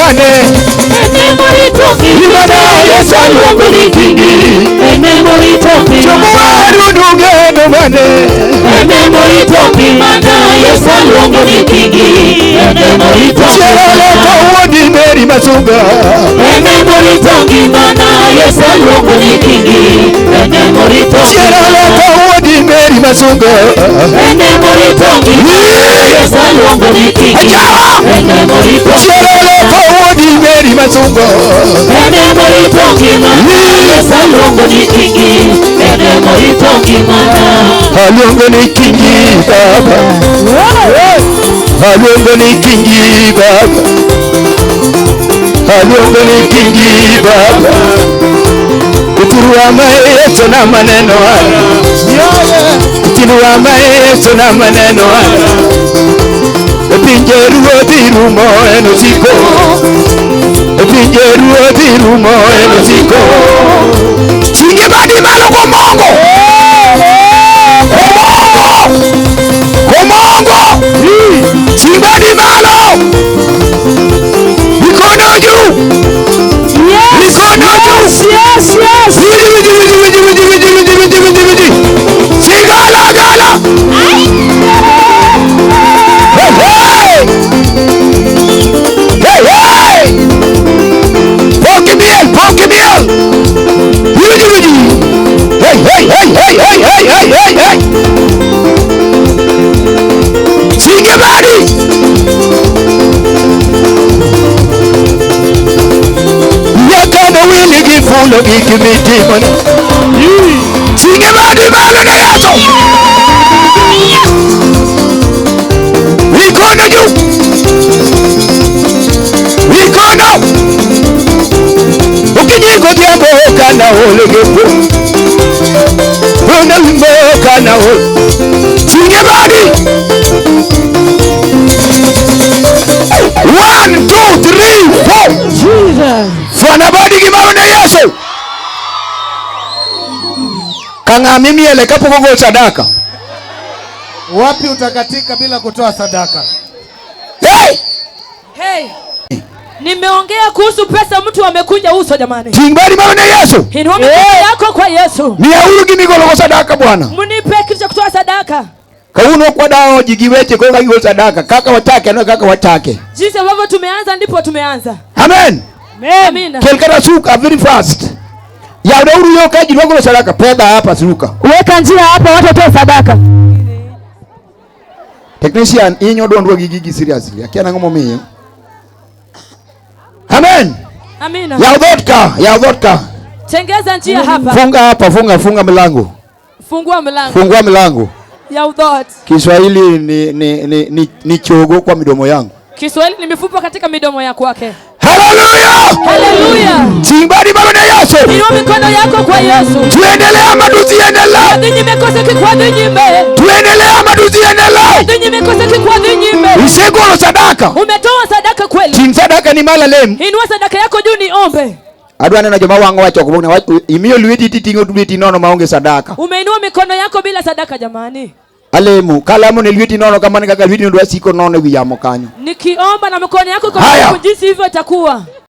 mane. Ngimana Yesu aluongo ni kingi. Jomowaru geno mane. Chielo wuodi Mary Masunga. Chielo wuodi Mary Masunga. Ajawa. Chielo wuodi Mary Masunga. Aluongo ni kingi baba. Aluongo ni kingi baba. Aluongo ni kingi baba. Uturuama Yesu na maneno haya. Uturuama Yesu na maneno haya. Pinje ruodhi rumo en osiko. Pinje ruodhi rumo en osiko. Singe badi malo komongo. Komongo. Komongo. Singadi malo. Mikono juu. Mikono juu. Yes, yes. Wiji, wiji, wiji, wiji, wiji, wiji, wiji, wiji, wiji, wiji. Sigala gala. Hey, hey. Hey, hey. Poki miel, poki miel. Wiji, wiji. Hey, hey, hey, hey, hey, hey, hey, hey, hey. Sige badi. Yakana wili gi fulo gi kimitimone. Sige badi malo na Yesu. Mikono juu. Mikono. Ukinyingo jambo kana ole gepo. Una wimbo kana ole. Sige badi. 1, 2, 3, 4. Jesus. Fwana badi gi malo ne Yesu. Kang'a mimiele kapok ogol sadaka. Wapi utakatika bila kutoa sadaka? Hey! Hey. Nimeongea kuhusu pesa, mtu amekunja uso jamani. Ting' badi malo ne Yesu. Inua mikono yako kwa Yesu. Miyauru gimigologo sadaka Bwana. Mnipe kitu cha kutoa sadaka. Kawuono ok wadawo ji gi weche koro ka gigolo sadaka. Kaka wachake no kaka wachake. Jinsi ambavyo tumeanza ndipo tumeanza. Amen. Amina. Kel kata suka very fast. Yawneuru yo ka ji dwa golo sadaka. Pedha hapa suka. Weka njia hapo watu watoe sadaka. Technician inyo dondwa gi gigi seriously. Akia nang'o momiyo. Amen. Amina. Yaw dhoot ka, yaw dhoot ka. Tengeza njia hapa. Funga hapa, funga, funga mlango. Fungua mlango. Fungua mlango. Ya udhot. Kiswahili ni chogo kwa midomo yangu. Kiswahili ni mifupa katika midomo ya kwake. Haleluya! Haleluya! Ting' badi malo ne Yesu. Inua mikono yako kwa Yesu. Tuendelee ama tusiendelee? Dhi nyime kose kik wadhi nyime. Tuendelee ama tusiendelee? Dhi nyime kose kik wadhi nyime. Isegolo sadaka. Umetoa sadaka kweli. Ting' sadaka ni malo lem. Inua sadaka yako juu niombe. Adwa neno joma wang'o wacho ok bogna wach imiyo lweti titing'o lweti nono maonge sadaka. Umeinua mikono yako bila sadaka jamani. Alemo, kalamo ne lweti nono kamano kaka lweti dwa siko nono ewi yamo kanyo. Nikiomba na mikono yako iko Haya. jinsi hivyo itakuwa.